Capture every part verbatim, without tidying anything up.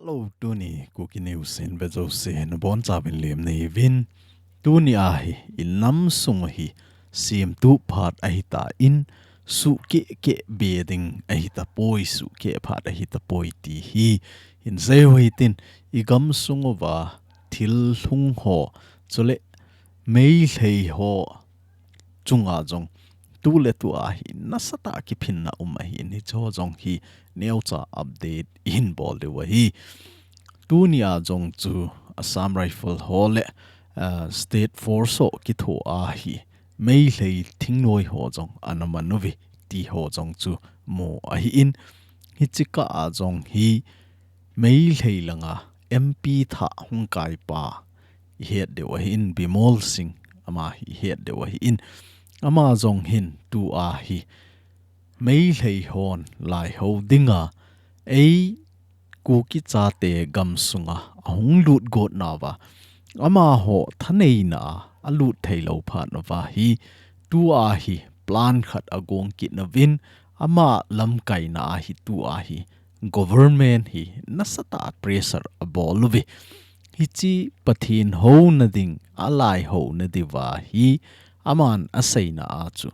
Hello, tuni Kuki News in ve jouse nabonchauvin lemna hiuvin. Tuni a hi inam sung hi semtup phat ahitan, sukeh keh be ding ahitapoi, sukeh phat ahitapoi ti hi hin seiu hitin, igam sung uva thil lhung ho, chule Meitei ho chunga jong tuletua hi nasatah a kiphinna um ahin, hicheho jong hi neocha update ihin bol diu ahi. Tuni a jong chu Assam Rifle ho le, ah, State Force ho kithoa hi Meitei thingnoi ho jong ana man uve ti ho jong chu mu ahin, hiche kah a jong hi Meitei langa M P thah hung kaipa ihet diu ahin, Bimol Singh ama hi ihet diu ahin, ama jong hin tua hi Meitei hon laihou dinga ei Kuki chate gam sunga ahung lut got nauva, amaho thaneina a alut theilou phat nauva hi, tua hi plan khat agong kit nauvin, ama lamkaina a hi tua hi government hi nasatah a pressure abol uve. Hiche Pathen houna ding, alaihouna diuva hi aman aseina a chu,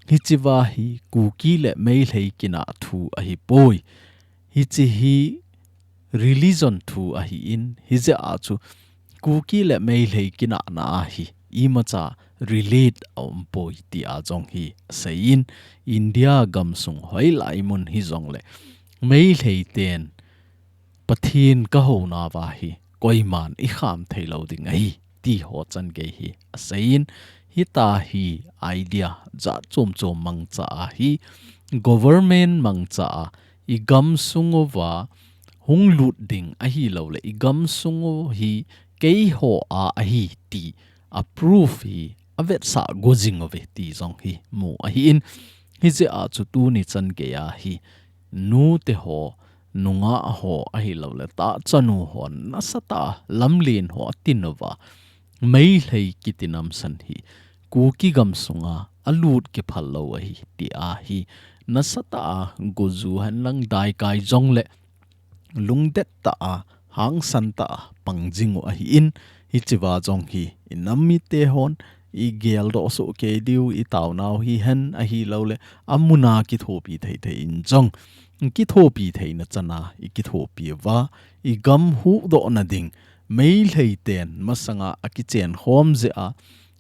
hichea hi Kuki le Meitei kinah thu ahipoi. Hiche hi religion thu ahin, hijeh a chu Kuki le Meitei kinahna a hi imacha relate aumpoi tia jong hi aseiyin, India gamsung hoilai mun hijongle Meitei ten Pathen kahou nauva hi koiman ikham theilou ding ahi, ti ho changei hi aseiyin, hitia hi idea jat chom chom mangcha a hi, government mangcha a, igam sung uva hung lut ding ahilouleh, igam sung u hi keiho a ahi ti a proof hi avetsah go jing uve ti jong hi mu ahin, hijeh a chu tuni changei a hi, nute ho, nungah ho ahilouleh, tahchanu ho nasatah a lamlen ho atin uva, Meitei kiti namsan hi Kuki gamsunga alut kiphal lou ahi, tia hi nasatah a goju henlang daikai jongle lungdet tah a, hangsan tah a pang jing u ahin, hichea jong hi inam mite hon igeldoh soh kei diu, itaonau hihen ahilouleh, amun a kithopi thei thei in jong, kithopi theina chan a ikithopi uva, igam huhdohna ding, Meitei ten masanga akichen khom jeh a,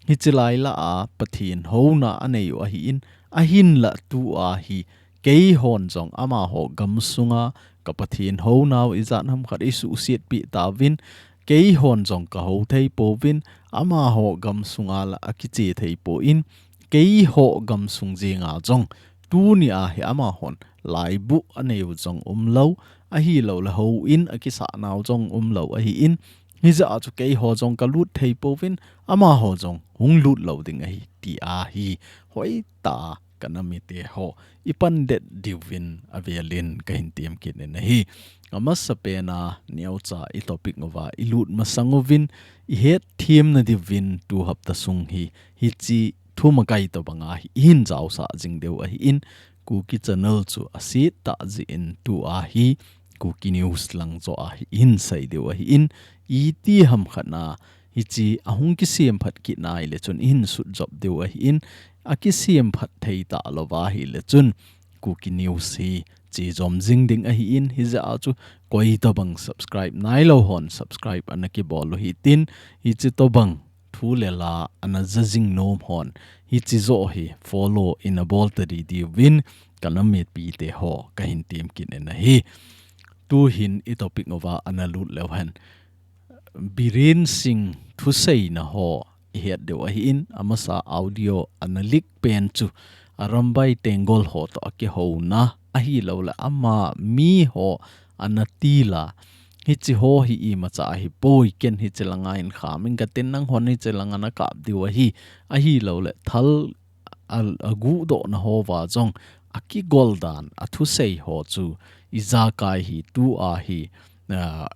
hiche lai lah a Pathen houna anei u ahin, ahinlah tua hi keihon jong amaho gamsunga ka Pathen hounau ijat ham khat isuhsetpi tauvin, keihon jong kahou thei pouvin, amaho gamsunga la akiche thei pon, keiho gamsung jenga jong tuni a hi amahon laibu anei u jong umlou, ahilouleh houin akisah nau jong umlou ahin, hijeh a chu keiho jong kalut thei pouvin, amaho jong hung lut lou ding ahi, tia hi hoitah a ka nam mite ho ipan det diuvin avelin kahin tem kit in ahi. Amasa pen a neocha i topic uva ilut masang uvin, ihet themna diuvin tu hapta sung hi, hiche thumakai tobang a hi ihin jaosah jing diu ahin, Kuki channel chu aset tah jeh in tua hi Kuki News lang joh a hi ihin sei diu ahin, iti ham khat na hiche ahung kisem phat kit na ahileh chun ihin sutjop diu ahin, akisem phat thei talou va ahileh chun Kuki News hi chejom jing ding ahin, hijeh a chu koi tobang subscribe nailou hon subscribe ana kibol u hitin, hiche tobang thu le la ana ja jing nom hon hiche joh hi follow ina bol ta didi uvin ka nam mite ho kahin tem kit in ahi. Tuhin i topic uva ana lut leu hen, Biren Singh thuseina ho ihet diu ahin, amasa audio ana leak pen chu Arambai Tenggol ho toh akihouna ahilouleh ama mi ho ana til a, hiche ho hi imacha ahipoi, ken hiche langa hin kham inge katin, nanghon hiche langa nakap diu ahi, ahilouleh thal a, aguhdohna ho va jong akigol dan, athusei ho chu ijakai hi tua hi, a,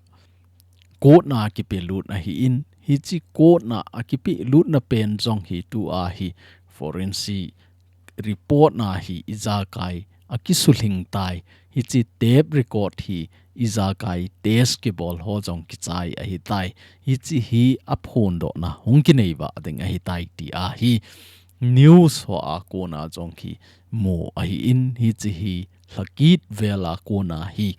court na kipelut ahin, hiche court na akipelutna pen jong hi tua hi forensic report na hi ijakai akisuhlhing tai, hiche tape record hi ijakai test kibol ho jong kichai ahitai. Hiche hi aphondohna hung kinei vah ding ahitai ti ahi news hoa kona jong hi mu ahin, hiche hi lhakit vela kona hi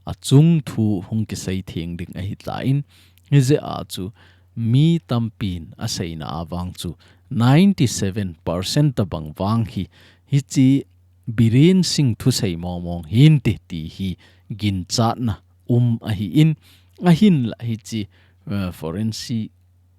achung thu hung kisei theng ding ahitan, hijeh a chu mi tampin aseina a vang chu ninety seven percent tabang vang hi hiche Biren Singh thusei mong mong hinte ti hi ginchatna um ahin, ahinla hiche, eh, forensic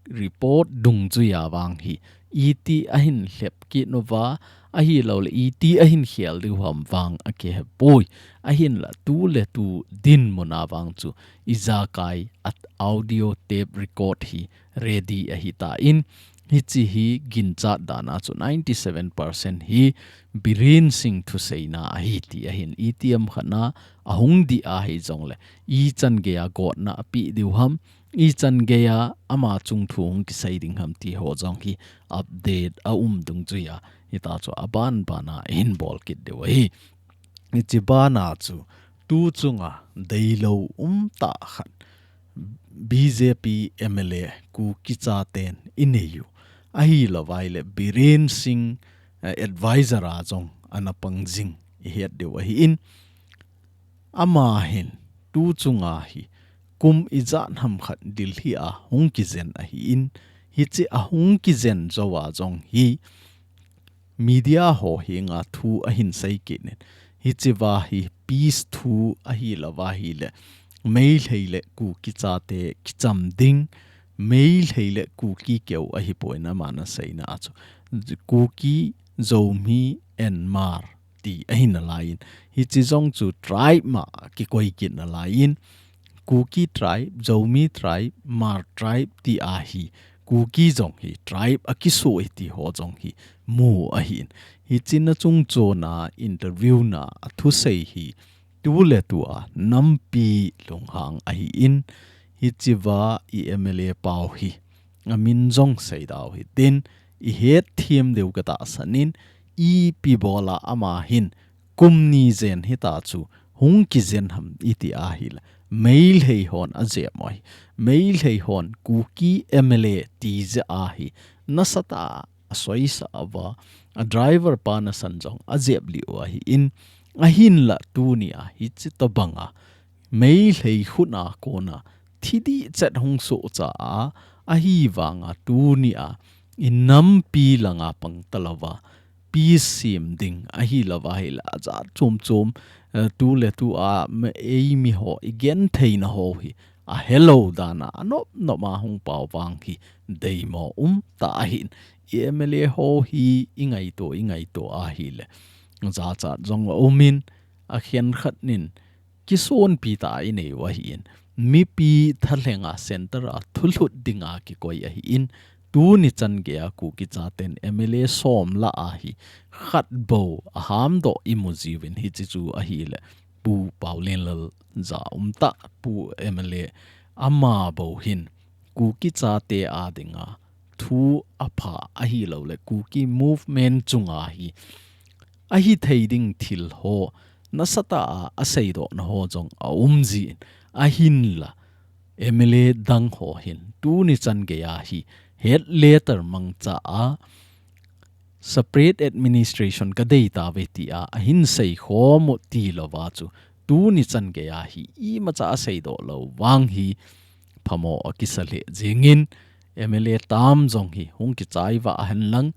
report dungjuia vang hi iti ahin lhep kit uva, ahilouleh iti ahin khel diu ham vang akihepoi. Ahinla tuletu dinmuna vang chu ijakai at audio tape record hi ready ahitan, hiche hi ginchat dana chu ninety seven percent hi Biren Singh thuseina ahi ti ahin, itiham khatna ahung dih ahi jongle ichan geia gotna apeh diu ham, ichan geia ama chung thu hung kisei ding ham ti ho jong hi update aum dungjuia hita chu aban bana ihin bol kit diu ahi. Hiche bana chu tu chunga deilou umtah khat B J P M L A Kuki chaten inei u ahilouvai le Biren Singh, eh, advisor a jong ana pang jing ihet diu ahin, ama hin tu chunga hi kum ijat ham khat Delhi a hung kijen ahin, hiche ahung kijen jouva jong hi media ho henga thu ahin sei kit in, hichea hi peace thu ahilouva ahile Meitei le Kuki chate kicham ding, Meitei le Kuki keu ahipoi, amana seina a chu Kuki, Zomi and Hmar ti ahin alaiyin, hiche jong chu tribe ma kikoi kit nalaiyin, Kuki tribe, Zomi tribe, Hmar tribe ti ahi, Kuki jong hi tribe akisu e ti ho jong hi mu ahin. Hiche na chungchona interview na athusei hi tuletua nampi lunghang ahin, hichea i M L A pau hi amin jong seidau hitin, ihet them diu katahsan in, ipi bola ama hin kum ni jen hita chu hung kijen ham iti ahile, Meitei hon ajep u ahi. Meitei hon Kuki M L A ti jeh a hi nasatah a asoisah uva, a driver pa nasan jong ajep lih u ahin, ahinla tunia hiche tobanga Meitei khutna kona thidih chet hung sohcha a, ahivanga tunia inampi langa pang talouva peace sem ding ahilouva ahile ajat chom chom, eh, tuletua eimi ho igentheina ho hi ahelou dana anop nop a hung pao vang hi deimo umtah ahin, i M L A ho hi ingaito, ingaito ahile jachat jong aumin, akhenkhat nin kisonpi tah a inei u ahin, mipi thalhenga centre a thulhut dinga kikoi ahin, tuni chan geia Kuki chaten M L A som lah a hi khat bou ahamdoh imu jiuvin, hiche chu ahile Pu Paolienlal ja umtah, Pu M L A, ama bou hin Kuki chate a dinga thu apha ahilouleh Kuki movement chunga hi ahithei ding thil ho nasatah a aseidohna ho jong aum jin, ahinla M L A dang ho hin tuni chan geia hi head letter mangcha a separate administration kadei tauve tia ahin seikhom u tilouva chu tuni chan geia hi imacha aseidoh lou vang hi phamo akisa lheh jingin, M L A term jong hi hung kichai vah hen lang,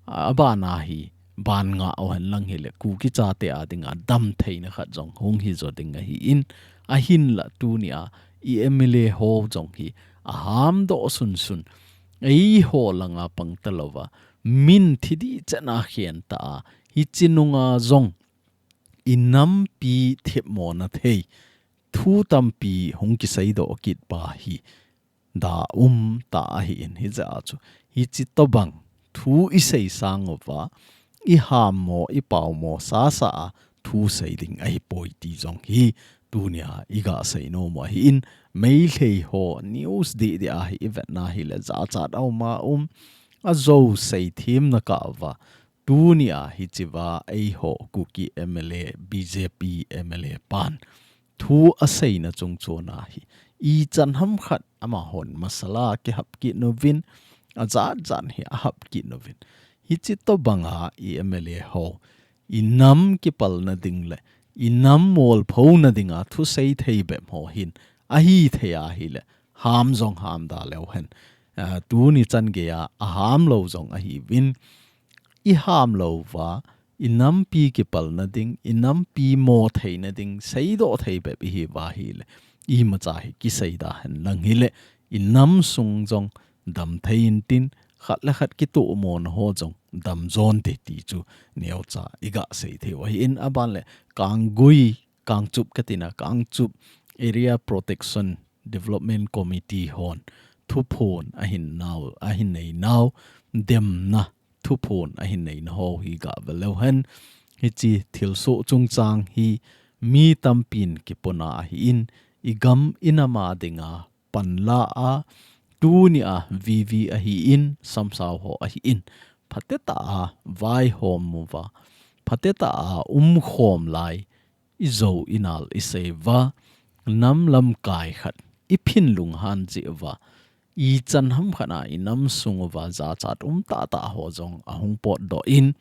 abana hi ban ngah u hen lang hile Kuki chate a dinga damtheina khat jong hung hi jo ding ahin, ahinla tunia i M L A ho jong hi ahamdoh sunsun, eiho langa pang talouva, min thidih chet a khen ta a, hiche nunga jong inampi themmo na thei thu tampi hung kiseidoh kit pa hi da umtah ahin, hijeh a chu hiche tobang thu isei sang uva, ihammo, ipaomo sasa a thu sei ding ahipoi ti jong hi tunia iga seinom u ahin, Meitei ho news dih dih a hi ivetna hile jachat auma um, ajou seithemna kah uva Tunia hichea eiho Kuki M L A, B J P M L A pan thu aseina chungchona hi ichan hamkhat amahon masala kihap kit uvin, ajat jat hi ahap kit uvin. Hichi tobanga i M L A ho, i nam kipalna ding le i nam molphona dinga thusei thei bep ho hin ahithei ahile, ham jong hamda leu hen. Ah, tuni chan geiya aham lou jong ahiuvin, i ham louva, i nampi kipalna ding, i nampi mo theina ding, seidoh thei bep ihiuva ahile, imacha hi kiseida henlang hile, i nam sung jong damthei intin, khat le khat kitomona ho jong damjon te ti chu neocha iga seithei u ahin. Aban le Kanggui, Kangchup katina, Kangchup Area Protection Development Committee hon thuphon ahin nau, ahin nei nau, demna thuphon ahin neina ho hi gave leu hen. Hichi thilsoh chungchang hi mi tampin kipona ahin, i gam i nam a dinga panla a, tunia V V ahin, samsau ho ahin, phatecha a vaihom uva, phatecha a umkhom lai, i jou i nal i seiuva, nam lamkai khat i phin lunghan jeh uva, ichan hamkhat a i nam sung uva jachat um tahtah ho jong ahung potdoh in,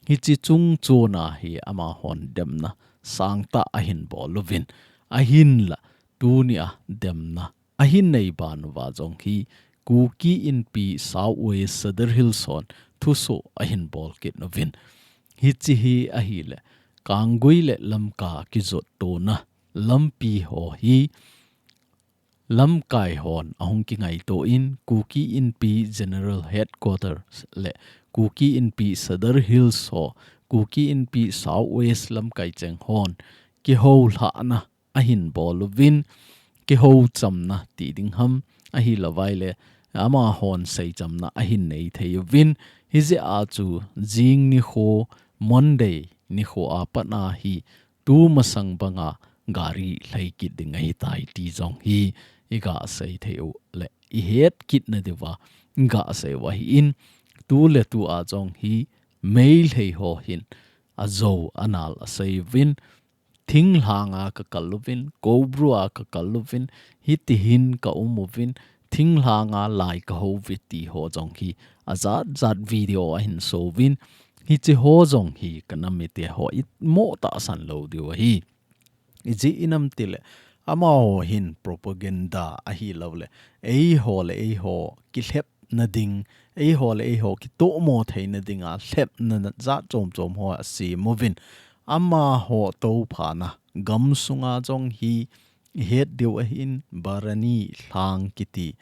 hichi chungchona hi amahon demna sangtah ahin bol uvin, ahinla tunia demna ahin nei ban uva jong hi Kuki Inpi South West Sadar Hills hon thusoh ahin bol kit uvin. Hichi hi ahile, Kanggui le Lamka kijottona lampi ho hi lamkai hon ahung kingaito in, Kuki Inpi General Headquarters le Kuki Inpi Sadar Hills ho, Kuki Inpi South West lamkai cheng hon kihoulhahna ahin bol uvin, kihouchamna ti ding ham, ahilouva ahile amahon seichamna ahin nei thei uvin, hijeh a chu jing nikho, Monday nikho a pat a hi tumasang banga gari lhai kit ding ahitai ti jong hi iga seithei u le i het kitna diuva iga sei u ahin, tuletu a jong hi Meitei ho hin ajou anal asei uvin, thinglhanga kakal uvin, Koubru a kakal uvin, hitihin ka um uvin, thinglhanga lai kahou uve ti ho jong hi ajat jat video ahin so uvin, hichi ho jong hi ka nam mite ho i mo tahsan lou diu ahi. Ijeh inem itile, amaho hin propaganda ahilouleh, eiho le eiho kilhepna ding, eiho le eiho kitomo theina dinga lhepna jat chom chom ho asem uvin. Amaho tophana gamsunga jong hi i het diu ahin, Barani lhang kiti,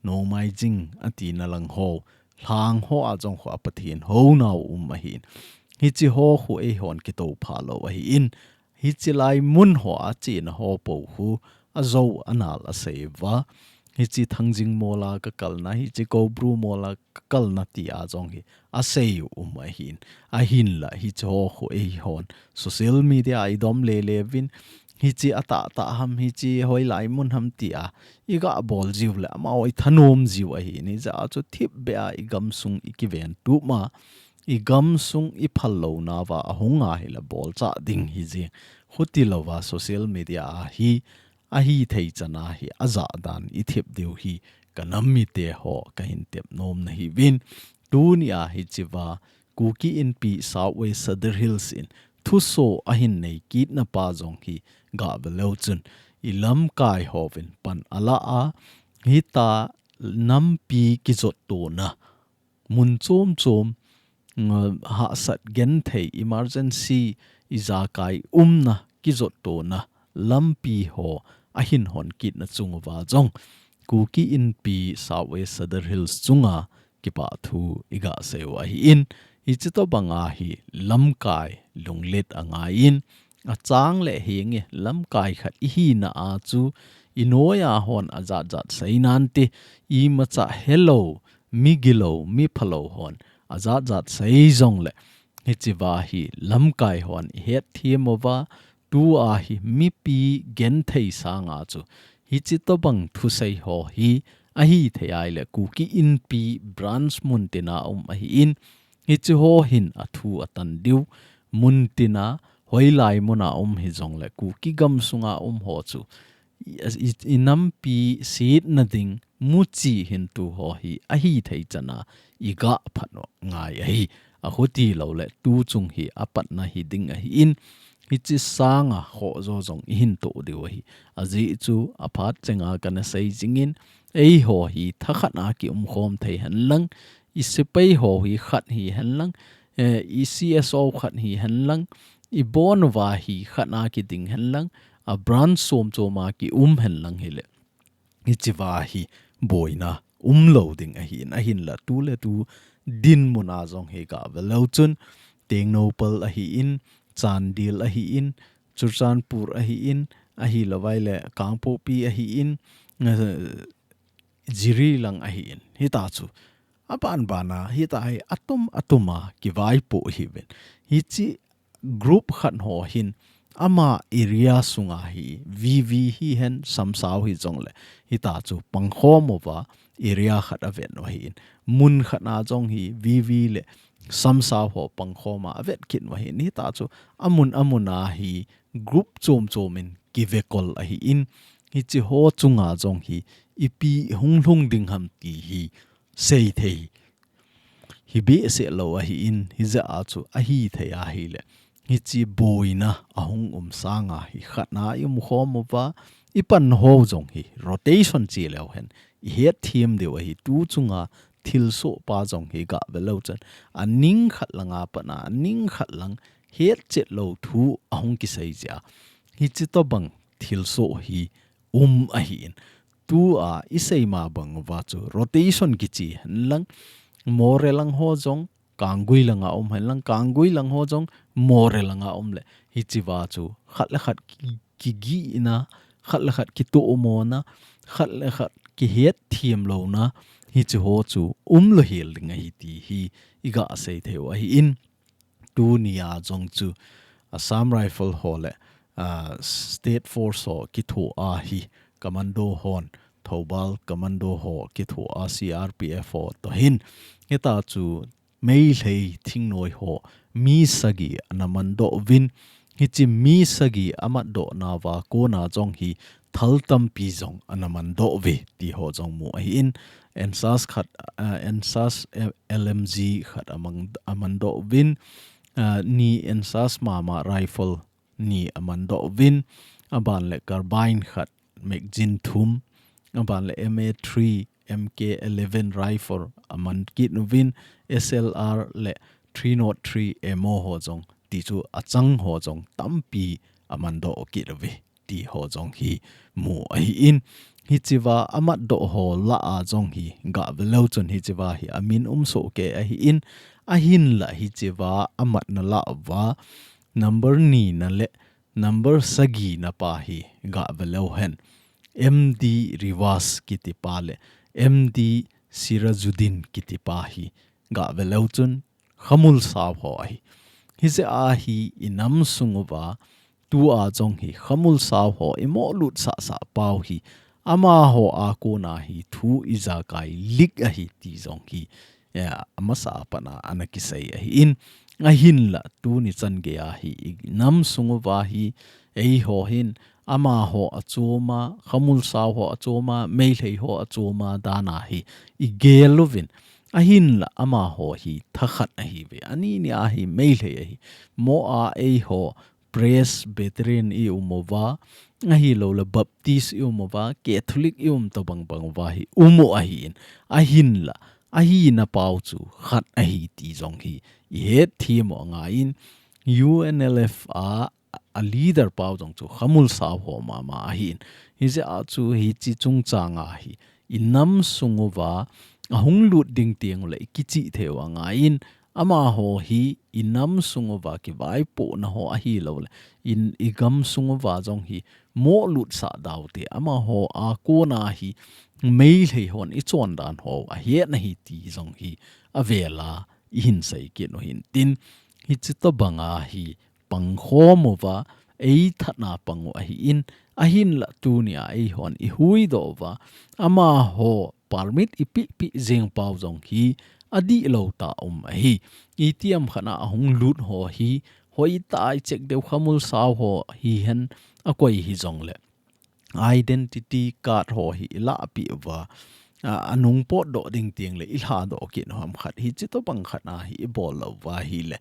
Nomaijing atina lang ho, lhang ho a jong khu a Pathen hounau um ahin. Hichi ho khu eihon kitopha lou ahin. Hichi lai mun ho a chena ho po khu ajou anal asei uva. Hichi Thangjing mola kakalna, hichi Koubru mola kakalna ti a jong hi asei u um ahin. Ahinla hichi ho khu eihon social media a i dom lele uvin, hichi atahtah ham, hichi hoilai mun ham ti a iga bol jiu le amaho i thanom jiu ahin. Hijeh a chu thipbeh a i gamsung i kiventup ma, i gamsung i phallouna uva ahung ahile bolchah ding hijing. Khuti louva social media a hi ahithei chan a hi ajah dan i thep diu hi ka nam mite ho kahin tep nom nahiuvin. Tunia hichea Kuki Inpi South West Sadar Hills in thuso ahin nei kitna pa jong hi gave leu chun, i lamkai hovin pan ala a, hitia nampi kijottona mun chom chom, mm, hahsat genthei, emergency, ijakai umna kijottona lampi ho ahin hon kitna chung uva jong Kuki Inpi South West Sadar Hills chunga kipah thu iga sei u ahin, hichi tobanga hi lamkai lunglet angaiyin, achang le hinge lamkai khat ihina a chu i noiya hon ajat jat sei nante, imacha helou, mi gilou, mi phalou hon ajat jat sei jongle, hichea hi lamkai hon i hetthem uva, tua hi mipi genthei sanga chu hichi tobang thusei ho hi ahithei ahile Kuki Inpi branch muntina um ahin, Hichi ho hin athu atan diu, mun tina, hoilai muna um hijongle, Kuki gamsunga um ho chu, i, i, i nampi sitna ding, muchi hin tu ho hi, ahithei chana, i gah phat u ngai ahi, ahuti loule, tu chung hi, apatna hi ding ahin, hichi sanga ho jo jong i hin to diu ahi, ajeh chu, aphat chenga kana sei jingin, eiho hi, thakhat a ki umkhom thei henlang, i sepai ho hi khat hi henlang, eh, i C S O khat hi henlang, i bon uva hi khat a ki ding henlang, a branch chom chom a ki um henlang hile. Hichiva hi boina umlou ding ahin, ahinla tu le tu dinmun a jong hi gah ve leu chun, Tengnoupal ahin, Chandel ahin, Churachandpur ahin, ahilou vaile Kangpokpi ahin, eh, Jiribam ahin. Hita chu, aban bana, hita hi atum atuma kivaipoh hiuvin. Hichi group khat ho hin, ama area sunga hi, V V hihen samsao hijongle, hita chu pangkhom uva, area khat avet u ahin. Mun khat a jong hi, V V le samsao ho pangkhom a avet kit u ahin. Hita chu, amun amun a hi, group chom chom in kivekol ahin, hichi ho chunga jong hi, ipi hung lhung ding ham ti hi, seithei hi behseh lou ahin, hijeh a chu ahithei ahile, hichi boina ahung um sanga hi khat a i umkhom uva, i pan ho jong hi, rotation chi leu hen, i hetthem diu ahi, tu chunga thilsoh pa jong hi gah ve leu chun, aning khat langa pat a, aning khat lang hetchet lou thu ahung kisei jeh a. Hichi tobang thilsoh hi um ahin. Tua i seima bang uva chu rotation kichi henlang. Moreh lang ho jong, Kanggui langa um henlang, Kanggui lang ho jong, Moreh langa um le. Hichiva chu khat le khat ki, kigihna, khat le khat kitohmona, khat le khat kihetthem louna, hichi ho chu umlou hel ding ahi ti hi i gah seithei u ahin. Tunia jong chu Assam Rifle ho le, ah, State Force ho kithoa hi, Commando hon, Thoubal Commando ho kithoa C R P F ho toh hin. Hita chu Meitei thingnoi ho mi sagi ana mandoh uvin, hichi mi sagi amatdoh nauva kona jong hi thal tampi jong ana mandoh uve ti ho jong mu ahin, N sas khat, ah, N sas, eh, L M G khat amang, amandoh uvin, ah, ni N sas mama rifle ni amandoh uvin, aban le carbine khat magazine thum, aban le M A three, M K eleven rifle aman kit uvin, S L R le three nought three ammo ho jong, ti chu achang ho jong tampi amandoh kit uve ti ho jong hi mu ahin, hichiva amatdoh ho lah a jong hi gah ve leu chun hichiva hi amin um soh kei ahin, ahinla hichiva amatna lah uva number nina le number sagina pa hi gah ve leu hen, M D Riwaz kiti pa le M D Sirajuddin kiti pa hi gah ve leu chun Khamulsao ho ahi. Hijeh a hi i nam sung uva, tua jong hi Khamulsao ho i moh lut sah sah pau hi, amaho a kona hi thu ijakai lik ahi ti jong hi, eh, amasa a pat a ana kisei ahin, ahinla tuni chan gei a hi i nam sung uva hi, eiho hin, amaho achoma, Khamulsao ho achoma, Meitei ho achoma dan a hi i gel uvin, ahinla amaho hi thakhat ahiuve. Ani ni a hi Meitei ahi. Moh a eiho Presbyterian i um uva, ahilou le Baptist i um uva, Catholic i um tobang bang uva hi um u ahin, ahinla, ahina pau chu khat ahi ti jong hi i hetthem u angaiyin, U N L F a, a leader pau jong chu Khamulsao ho mama ahin. Hijeh a chu hichi chungchang a hi i nam sung uva ahung lut ding teng ule i kichih thei u angaiyin, amaho hi i nam sung uva kivaipohna ho ahilou le, in i gam sung uva jong hi moh lut sah dau te, amaho a kona hi Meitei hon i chondan ho ahet na hi ti jong hi avel a i hin sei kit u hin tin, hichi tobang a hi pangkhom uva, eithat na pang u ahin, ahinla tunia eihon i huhdoh uva, amaho permit i pehpeh jeng pau jong hi, adih lou tah um ahi. Itiham khat a ahung lut ho hi, hoitah a i check diu khamul sao ho hihen akoi hijongle identity card ho hi i lahpeh uva, a, anung potdoh ding tengle i lhadoh kit u ham khat hi, hitobang khat a hi i bol lou uva ahile,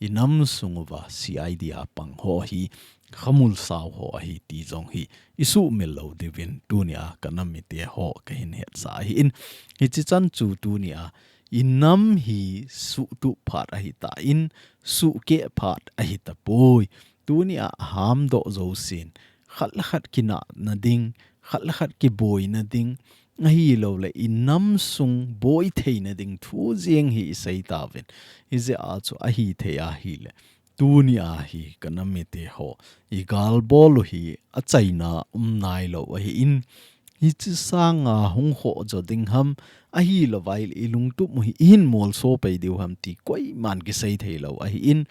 i nam sung uva C I D a pang ho hi khamul sao ho ahi ti jong hi i suhmil lou diuvin tunia ka nam mite ho kahin hetsah ahin. Hichi chan chu tunia i nam hi suhtup phat ahitan, suhkeh phat ahitapoi. Tunia ahamdoh jousen, khat le khat kinahna ding, khat le khat kiboina ding, ahilouleh i nam sung boi theina ding thu jeng hi i sei tauvin. Hijeh a chu ahithei ahile, tunia hi ka nam mite ho, i gal bol u hi achaina um nailou ahin, hichi sanga hung khoh jo ding ham, ahilouva ahile i lungtup u hi i hin molso pei diu ham ti koiman kisei thei lou ahin,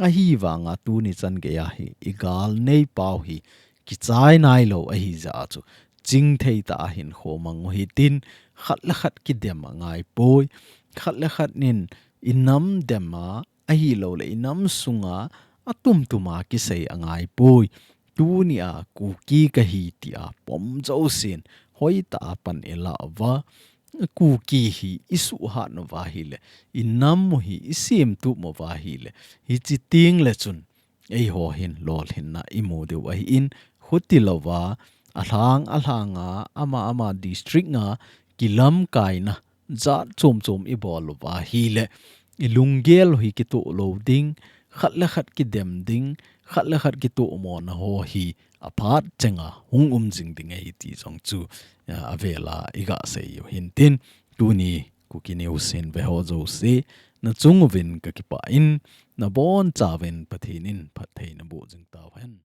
ahivanga tuni chan geiya hi i gal neipau hi kichai nailou ahijeh a chu chingthei tah a hinkho mang u hitin, khat le khat kidem angaipoi, khat le khat nin i nam dem a, ahilouleh i nam sunga atumtum a kisei angaipoi. Tunia Kuki kahi tia pom jousen, hoitah a pan i lah uva, Kuki hi i suhhat uva ahile, i nam u hi i semtup uva ahile, hichi tengle chun eiho hin lolhinna i mu diu ahin, hitilouva, alhang alhanga, ama ama district a kilamkaina jat chom chom i bol uva ahile, i lunggel u hi kitoh lou ding, khat le khat kidem ding, khat le khat kitomona ho hi aphat chenga hung um jing ding ahi ti jong chu, a, avela i gasei u hintin, tuni Kuki News hin ve ho jouse, nachung uvin kakipah in, nabonchauvin Pathen in phatthei naboh jing tauhen.